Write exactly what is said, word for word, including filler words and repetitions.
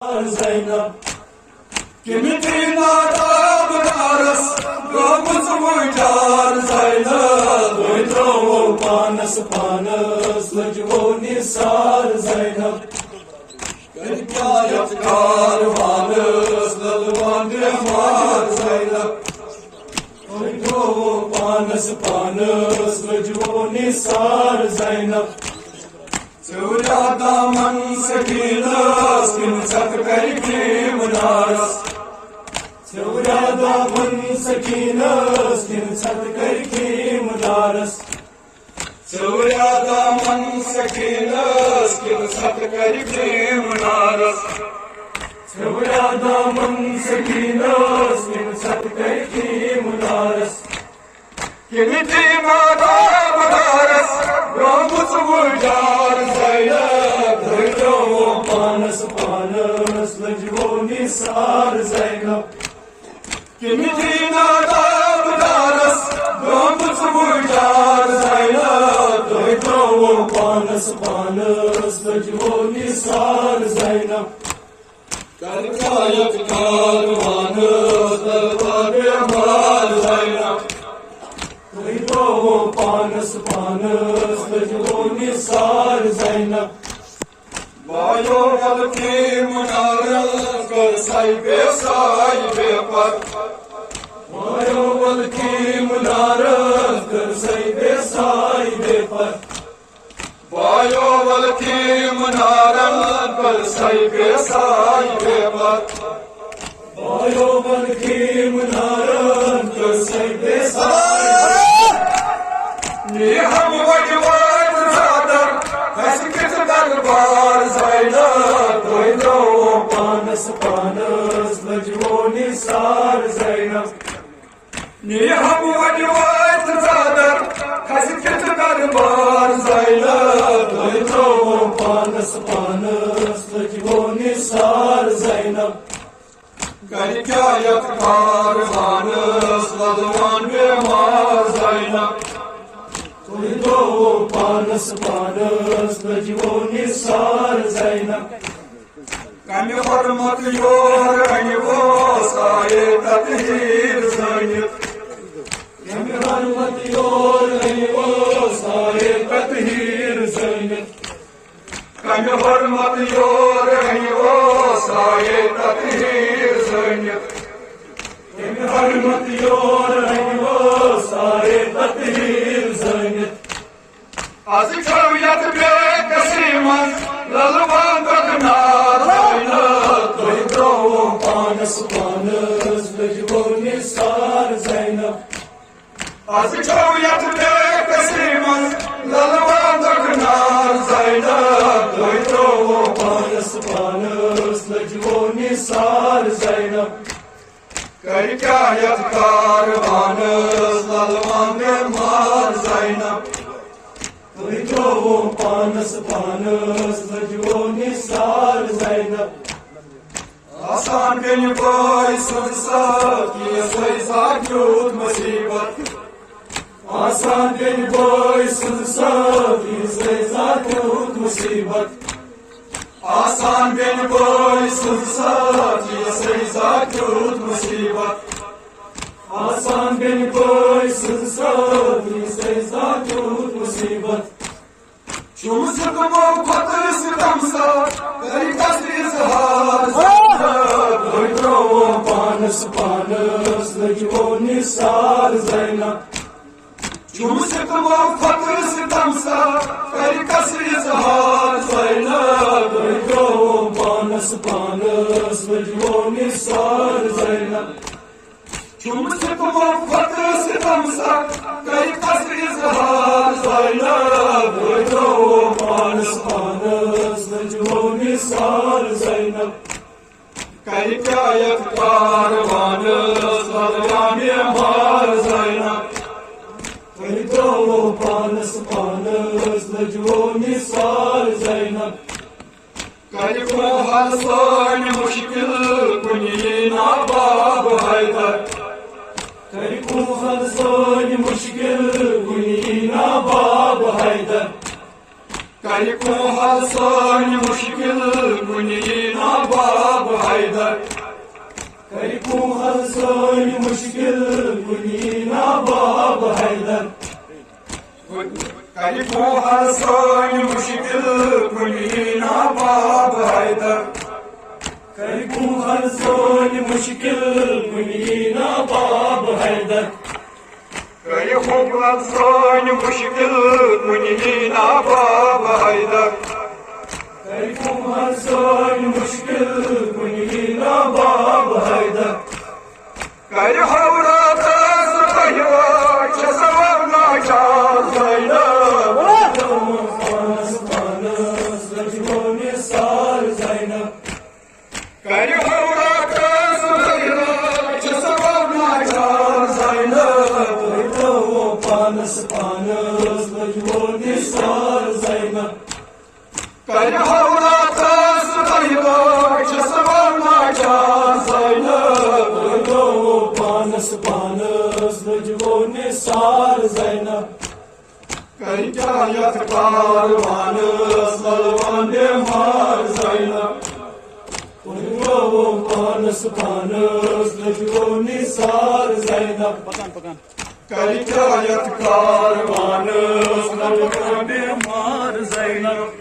زینب، کِنہٕ تہِ ناداب دارس گوٚمُت وُجار زینب، تُہۍ ترٛووُ پانس پانس لٔجوٕ نثار زینب۔ کٔرۍ کیٛاہ یتھ کاروانس للوان بٮ۪مار زینب، تُہۍ ترٛووُ پانس پانس لٔجوٕ نثار زینب۔ ژیوٚریا دامن سکیٖنس کِنہٕ ژھٮ۪تہٕ کرِ خیٖم نارس؟ ژیوٚریا دامن سکیٖنس کِنہٕ ژھٮ۪تہٕ کرِ خیٖم نارس؟ ژیوٚریا دامن سکیٖنس کِنہٕ ژھٮ۪تہٕ کرِ خیٖم نارس؟ ژیوٚریا دامن سکیٖنس کِنہٕ ژھٮ۪تہٕ کرِ خیٖم نارس؟ کِنہٕ دیٖنہٕ دامدارس گوٚمُت وُجار زینب، تُہۍ ترٛووُ پانس پانس لٔجوٕ نثار زینب۔ کِنہٕ دیٖنہٕ دامدارس گوٚمُت وُجار زینب، تُہۍ ترٛووُ پانس پانس لٔجوٕ نثار زینب۔ کَرِ کیٛاہ یَتھ کاروانَس دربار بٮ۪مار زینب؟ تُہۍ ترٛووُ پانَس پانَس لٔجوٕ نثار زینب۔ بایو بلکہِ مُنارَس کٔر سَے بے سَے بے پَر۔ بایو بلکہِ مُنارَس کٔر سَے بے سَے بے پَر۔ بایو بلکہِ مُنارَس کٔر سَے بے سَے بے پَر۔ بایو بلکہِ مُنارَس کٔر سَے بے سَے۔ نی ہم وَجہِ وَجہِ زادَر، اَسہِ کِژھ دربار زینب، تُہۍ ترٛووُ پانَس پانَس لٔجوٕ نثار زینب۔ نی ہم وَجہِ وَجہِ زادَر، اَسہِ کِژھ دربار زینب، تُہۍ ترٛووُ پانَس پانَس لٔجوٕ نثار زینب۔ کَرِ کیٛاہ یَتھ کاروانَس لَلوان بٮ۪مار زینب؟ تُہۍ ترٛووُ پانَس پانَس لٔجوٕ نثار زینب۔ کَمہِ حرمت یور أنِوٕ سایہِ تطہیٖر زٲنِتھ؟ کَمہِ حرمت یور أنِوٕ سایہِ تطہیٖر زٲنِتھ؟ کَمہِ حرمت یور أنِوٕ سایہِ تطہیٖر زٲنِتھ؟ کَمہِ حرمت یور أنِوٕ سایہِ تطہیٖر زٲنِتھ؟ از چھو یَتھ بے کسی منٛز لَلوان دۄدٕ نار زینب، تُہۍ ترٛووُ پانَس پانَس لٔجوٕ نثار زینب۔ از چھو یَتھ بے کسی منٛز لَلوان دۄدٕ نار زینب، تُہۍ ترٛووُ پانَس پانَس لٔجوٕ نثار زینب۔ کَرِ کیٛاہ یَتھ کاروانَس لَلوان بٮ۪مار زینب؟ تُہۍ ترٛووُ پانَس پانَس لٔجوٕ نثار زینب۔ آسان بیٚنہِ بٲے سٕنٛز سٲتھی سُے زا تیوٗت مُصیٖبت۔ آسان بیٚنہِ بٲے سٕنٛز سٲتھی سُے زا تیوٗت مُصیٖبت۔ آسان بیٚنہِ بٲے سٕنٛز سٲتھی سُے زا تیوٗت مُصیٖبت۔ آسان بیٚنہِ بٲے سٕنٛز سٲتھی سُے زا تیوٗت مُصیٖبت۔ چھُم سِتمو کھۄتہٕ سِتم سا، کَرِ کَس اِظہار زینب، تُہۍ ترٛووُ پانَس پانَس لٔجوٕ نثار زینب۔ چھُم سِتمو کھۄتہٕ سِتم سا، کَرِ کَس اِظہار زینب، تُہۍ ترٛووُ پانَس پانَس لٔجوٕ نثار زینب۔ چھُم سِتمو کھۄتہٕ سِتم سا، کَرِ کَس اِظہار زینب، تُہۍ ترٛووُ پانَس پانَس لٔجوٕ نثار زینب۔ کَرِ کیٛاہ یَتھ کاروانَس لَلوان بٮ۪مار زینب؟ تُہۍ ترٛووُ پانَس پانَس لٔجوٕ نثار زینب۔ کَرِ کوہَل سٲنۍ مُشکِل کُنہِ یی نا باب حیدر۔ کَرِ کوہَل سٲنۍ مُشکِل کُنہِ یی نا باب حیدر۔ کرِ کم حل سٲنۍ مشکل، کُنہِ یی نا باب حیدر۔ کرِ کم حل سٲنۍ مشکل، کُنہِ یی نا باب حیدر۔ کرِ کم حل سٲنۍ مشکل، کُنہِ یی نا باب حیدر۔ کرِ کم حل سٲنۍ مشکل، کُنہِ یی نا باب حیدر۔ کرِ حکمت سٲنۍ مشکل، کُنہِ یی نا باب حیدر۔ کرِ حکمت سٲنۍ مشکل، کُنہِ یی نا باب حیدر۔ کرِ حوراتس تۄہہِ وٲتۍ چھِ سوال ناچار زینب۔ پانس پانس لٔجوو نثار زینب۔ کرِ حوراتس تۄہہِ وٲتۍ چھِ سوال ناچار زینب۔ تۄہہِ تھوٚوو پانس پانس لٔجوو نثار زینب۔ کرِ حوراتس تۄہہِ وٲتۍ چھِ سوال ناچار زینب۔ تۄہہِ تھوٚوو پانس پانس لٔجوو نثار زینب۔ کرِ کیٛاہ یتھ کاروانس ملوان بیمار زینب۔ تُہۍ گوٚوٕ پانس پانس لٔجوٕ نثار زینب۔ کرِ کیٛاہ یتھ کاروانس ملوان بیمار زینب۔